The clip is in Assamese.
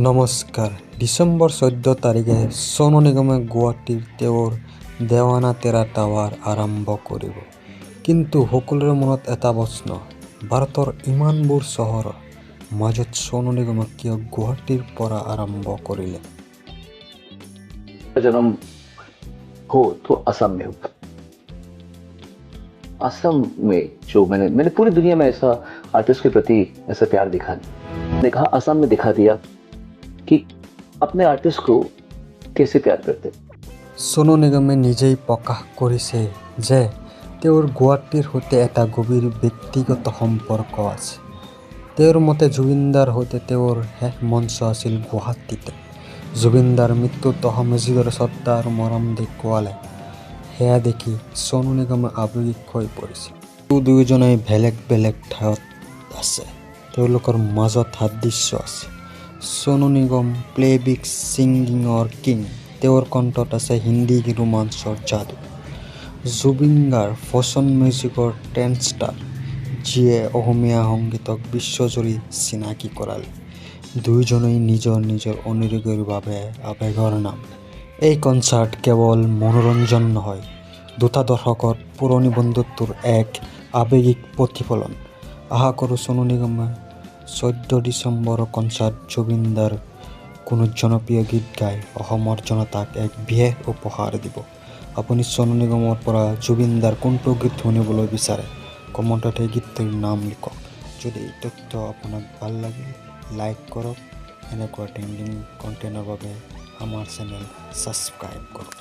নমস্কাৰ। ডিচেম্বৰ 14 তাৰিখে সোনু নিগমে গুৱাহাটীৰ তেওঁৰ দেৱানা তেৰা টুৰ আৰম্ভ কৰিব। কিন্তু সকলোৰে মনত এটা প্ৰশ্ন, ভাৰতৰ ইমানবোৰ চহৰৰ মাজত সোনু নিগমে কিয় গুৱাহাটীৰ পৰা আৰম্ভ কৰিলে? जन्म हो तो असम में हो। असम में जो मैंने मैंने पूरी दुनिया में ऐसा आर्टिस्ट के प्रति ऐसा प्यार देखा नहीं देखा। असम में दिखा दिया कि अपने आर्टिस्ट को कैसे प्यार करते। সোনু নিগমে নিজেই প্ৰকাশ কৰিছে যে তেওঁৰ গুৱাহাটীৰ সৈতে এটা গভীৰ ব্যক্তিগত সম্পৰ্ক আছে। তেওঁৰ মতে জুবিনদাৰ সৈতে তেওঁৰ শেষ মঞ্চ আছিল গুৱাহাটীতে। জুবিনদাৰ মৃত্যুত অসমে যিদৰে শ্ৰদ্ধা আৰু মৰম দেখুৱালে, সেয়া দেখি সোনু নিগমে আৱেগিক হৈ পৰিছিল। দুয়োজনেই বেলেগ বেলেগ ঠাইত আছে, তেওঁলোকৰ মাজত সাদৃশ্য আছে। Sonu Nigam playback ছিংগিঙৰ king. তেওঁৰ কণ্ঠত আছে হিন্দী ৰোমাঞ্চৰ যাদু। জুবিন গাৰ্গ ফেশ্বন মিউজিকৰ ট্ৰেণ্ডছেটাৰ, যিয়ে অসমীয়া সংগীতক বিশ্বজুৰি চিনাকি কৰালে। দুয়োজনেই নিজৰ নিজৰ অনুৰাগীৰ বাবে আৱেগৰ নাম। এই কনচাৰ্ট কেৱল মনোৰঞ্জন নহয়, দুটা দশকৰ পুৰণি বন্ধুত্বৰ এক আৱেগিক প্ৰতিফলন। আশা কৰোঁ সোনু নিগমে 14 ডিচেম্বৰৰ কনচাৰ্টত জুবিনদাৰ কোনো জনপ্ৰিয় গীত গাই অসমৰ জনতাক এক বিশেষ উপহাৰ দিব। আপুনি সোনু নিগমৰ পৰা জুবিনদাৰ কোনটো গীত শুনিবলৈ বিচাৰে? কমেণ্টত সেই গীতটোৰ নাম লিখক। যদি এই তথ্য আপোনাক ভাল লাগিল, লাইক কৰক। এনেকুৱা ট্ৰেণ্ডিং কণ্টেণ্টৰ বাবে আমাৰ চেনেল ছাবস্ক্ৰাইব কৰক।